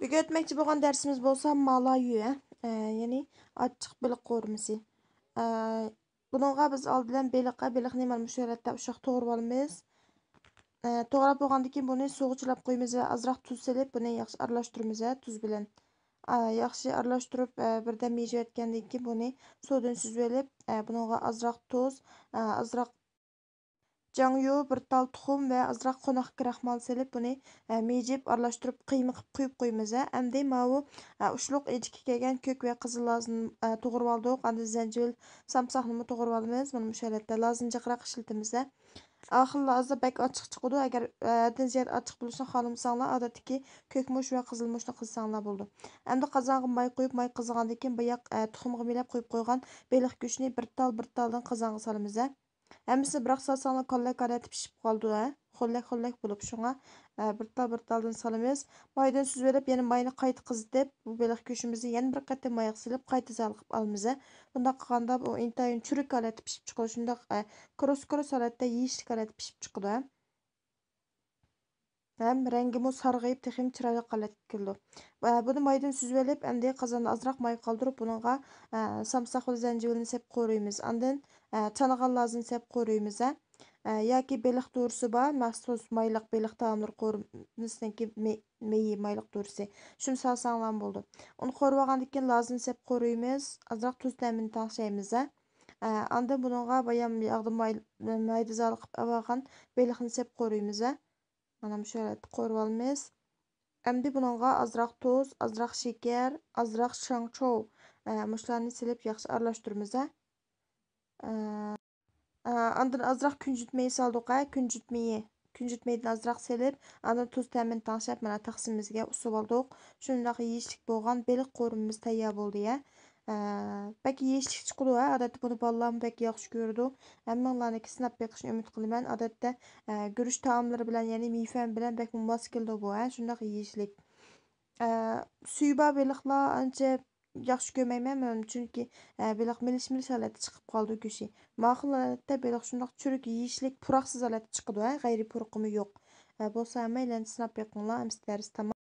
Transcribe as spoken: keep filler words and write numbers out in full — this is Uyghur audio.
بۈگۈن ئۆتمەكچى بولغان دەرسىمىز بولسا مالايۈ، ئە، يەنى ئاچچىق بېلىق قورۇمىسى. ئە، بۇنىڭغا بىز ئالدى بىلەن بېلىق، بېلىقنى مانا مۇشۇ ھالەتتە ئۇششاق توغرىۋالىمىز. ئە، توغراپ بولغاندىن كېيىن بۇنى سۇغا چىلاپ قويىمىز ۋە ئازراق تۇز سېلىپ، بۇنى ياخشى ئارىلاشتۇرىمىز، ھە، تۇز بىلەن. ئە، ياخشى ئارىلاشتۇرۇپ، ئە، بىردەم مىجىۋەتكەندىن كېيىن بۇنى سۇدىن سۈزۈۋېلىپ، ئە، بۇنىڭغا ئازراق تۇز، ئە، ئازراق جاڭيۇ، بىر تال تۇخۇم ۋە ئازراق قوناق كراخمال سېلىپ، بۇنى، ئە، مىجىپ ئارىلاشتۇرۇپ قىيما قىلىپ قويۇپ قويىمىز، ھە. ئەمدى ماۋۇ، ئە، ئۇچلۇق ئىنچىكە كەلگەن كۆك ۋە قىزىل لازىنى، ئە، توغرىۋالدۇق. ئاندىن زەنجىۋىل، سامساقنىمۇ توغرىۋالىمىز. مانا مۇشۇ ھالەتتە لازىنى جىقراق ئىشلىتىمىز، ھە. ئاخىرلاردا بەك ئاچچىق چىقىدۇ. ئەگەر، ئە، ھەددىدىن زىيادە ئاچچىق بولۇشنى خالىمىساڭلار، ئادەتتىكى كۆك مۇچ ۋە قىزىل مۇچنى قىلساڭلار بولىدۇ. ئەمدى قازانغا ماي قۇيۇپ، ماي قىزىغاندىن كېيىن باياق، ئە، تۇخۇمغا مىلەپ قويۇپ قويغان بېلىق گۆشىنى بىر تال، بىر تالدىن قازانغا سالىمىز، ھە. ھەممىسىنى بىراق سالساڭلار كاللەك ھالەتتە پىشىپ قالىدۇ، ھە. خوللەك، خوللەك بولۇپ، شۇڭا، ئە، بىر تال، بىر تالدىن سالىمىز. مايدىن سۈزۈۋېلىپ، يەنە ماينى قايتا قىزىتىپ، بۇ بېلىق گۆشىمىزنى يەنە بىر قېتىم مايغا سېلىپ، قايتا زالىقىپ ئالىمىز، ھە. بۇنداق قىلغاندا بۇ ئىنتايىن چۈرۈك ھالەتتە پىشىپ چىقىدۇ. شۇنداق، ئە، كروس، كروس ھالەتتە، يېيىشلىك ھالەتتە پىشىپ چىقىدۇ، ھە. ھەم رەڭگىمۇ سارغىيىپ، تېخىمۇ چىرايلىق ھالەتكە كېلىدۇ. ئە، بۇنى مايدىن سۈزۈۋېلىپ، ئەمدى قازاندا ئازراق ماي قالدۇرۇپ، بۇنىڭغا، ئە، سامساق ۋە زەنجىۋىلنى سېپ قورۇيمىز. ئاندىن، ئە، چانىغان لازىنى سېپ قورۇيمىز، ھە. ئە، ياكى بېلىق دورىسى بار، مەخسۇس مايلىق بېلىق تائاملىرى قورۇمىسىنىڭكى مې-، مېيى، مايلىق دورىسى. شۇنى سالساڭلارمۇ بولىدۇ. ئۇنى قورۇۋالغاندىن كېيىن لازىنى سېپ قورۇيمىز. ئازراق تۇز تەمىنى تەڭشەيمىز، ھە. ئە، ئاندىن بۇنىڭغا بايام ياغدا ماي-، مايدا زالىقىپ ئالغان بېلىقنى سېپ قورۇيمىز، ھە. مانا مۇشۇ ھالەتتە قورۇۋالىمىز. ئەمدى بۇنىڭغا ئازراق تۇز، ئازراق شېكەر، ئازراق شاڭچۇ، ئە، مۇشۇلارنى سېلىپ ياخشى ئارىلاشتۇرىمىز، ھە. ئە، ئە، ئاندىن ئازراق كۈنجۈت مېيى سالدۇق، ھە، كۈنجۈت مېيى. كۈنجۈت مېيىدىن ئازراق سېلىپ، ئاندىن تۇز تەمىنى تەڭشەپ، مانا تەخسىمىزگە ئۇسۇۋالدۇق. شۇنداق يېيىشلىك بولغان بېلىق قورۇمىمىز تەييار بولدى، ھە. ئە، بەك يېيىشلىك چىقىدۇ، ھە. ئادەتتە بۇنى بالىلارمۇ بەك ياخشى كۆرىدۇ. ھەممىڭلارنىڭكى سىناپ بېقىشنى ئۈمىد قىلىمەن. ئادەتتە، ئە، گۈرۈچ تائاملىرى بىلەن، يەنى مىفەن بىلەن بەكمۇ ماس كېلىدۇ بۇ، ھە، شۇنداق يېيىشلىك. ئە، سۈيى بار بېلىقلار ئانچە ياخشى كۆرمەيمەن مەن، چۈنكى، ئە، بېلىق مىلىش-مىلىش ھالەتتە چىقىپ قالىدۇ گۆشى. ماقۇل ھالەتتە بېلىق شۇنداق چۈرۈك يېيىشلىك، پۇراقسىز ھالەتتە چىقىدۇ، ھە، غەيرىي پۇرىقىمۇ يوق. ئە، بولسا ھەممەيلەن سىناپ بېقىڭلار، ئەمىسە دەرس تامام.